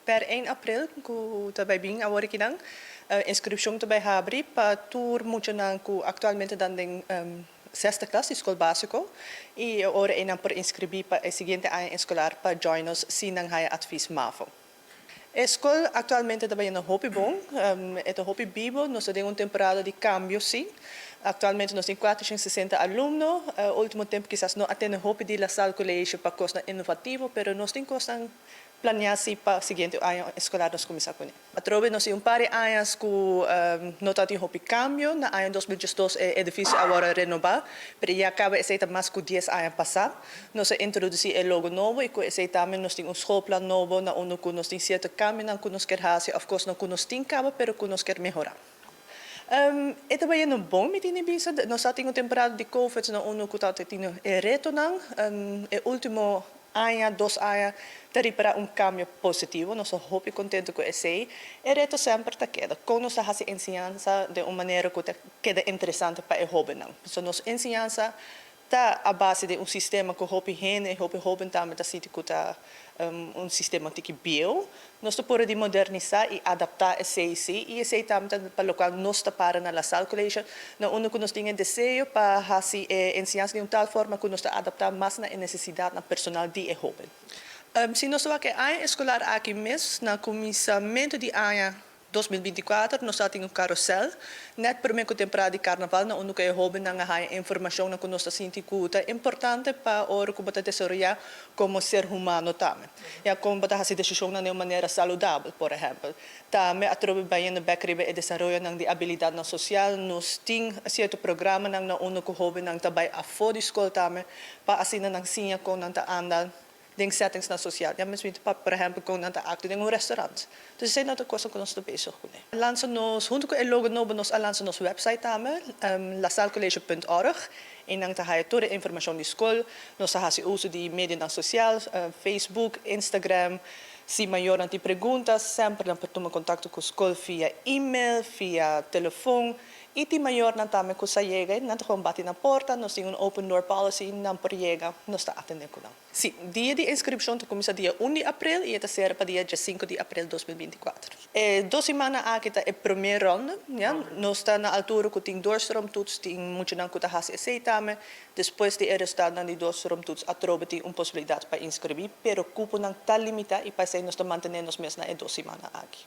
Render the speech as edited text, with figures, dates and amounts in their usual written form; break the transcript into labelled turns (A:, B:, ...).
A: Per 1 april, ku ta bai bin awor akinan, inskripshon ta bai habri pa tur muchanan ku aktualmente ta den sesde klas di skol básiko i e ora ei nan por inskribí pa e siguiente aña eskolar pa join nos si nan haya advies MAVO. E skol aktualmente ta bayendo hopi bon, e ta hopi bibo, nos ta den un temporada di kambio sí. Aktualmente nos tin 460 alumno, último tempu kisas no a tene hopi di La Salle College pa kosnan inovativo, pero nos tin kosnan planeá sí pa siguiente aña eskolar nos kuminsá kuné. Atrobe nos tin un par di añas ku no tabatin hopi kambio. Na aña 2012 e edifisio a wòrdu renobá, pero ya kaba esei ta mas ku 10 aña pasá. Nos a introdusí e logo nobo i ku esei tambe nos tin un schoolplan nobo na unda ku nos tin sierto kambionan ku nos kier hasi òf kosnan ku nos tin kaba pero ku nos kier mehorá. E ta bayendo bon, mi tin di bisa. Nos a tin un temporada di Covid na unda ku tabata tin e retonan. E último aña, 2 aña, ta ripará un kambio positivo. Nos ta hopi kontentu ku esei. E reto semper ta keda kon nos ta hasi enseñansa di un manera ku ta keda interesante pa e hóbennan. So nos enseñansa ta a base di un sistema ku hopi hende, hopi hóben tambe ta sinti ku ta un sistema tiki bieu. Nos ta por di modernisá i adaptá esei sí, i esei tambe ta pa lokual nos ta para na La Salle College, na unda ku nos tin e deseo pa hasi e enseñansa di un tal forma ku nos ta adaptá mas na e nesesidatnan personal di e hóben. Si nos wak e aña eskolar aki mes, na kuminsamentu di aña 2024, nos tin un karusèl, nèt promé ku temporada di karnaval, na unda ku e hóbennan a haña informashon ku nos ta sinti ku ta importante pa ora ku bo ta desaroyá komo ser humano tambe. Ya kon bo ta hasi desishon di un manera saludabel, por ehèmpel. Tambe atrobe bayendo bèk riba e desaroyonan di abilidatnan sosial, nos tin sierto programanan na unda ku hóbennan ta bai afó di skol tambe, pa asina nan siña kon nan ta anda den settings na sosial. Ja, misschien por ehèmpel kon nan ta aktua den un restaurant. Dus esei ta kos ku nos ta bezig kuné. Lansa nos, huntu ku e logo nobo, nos a lansa nos website tambe, lasallecollege.org. I nan ta haya tur e informashon di skol. Nos ta hasi uso di medionan sosial, Facebook, Instagram. Si mayornan tin pregunta, semper nan por tuma kontakto ku skol via e-mail, via telefòn. I tin mayornan tambe ku sa yega, nan ta gewoon bati na porta, nos tin un open door policy, nan por yega, nos ta atendé ku nan. Sí, dia di inskripshon ta kuminsá dia 1 di aprel i ta sera pa dia 5 di aprel 2024. E 2 siman aki ta e promé ronde, ja? Nos ta na altura ku tin doorstroomtoets, tin muchanan ku ta hasi esei tambe. Despues di e resultadonan di doorstroomtoets, atrobe tin un posibilidat pa inskribí, pero kuponan ta limitá i pa esei nos ta mantené nos mes na e 2 siman aki.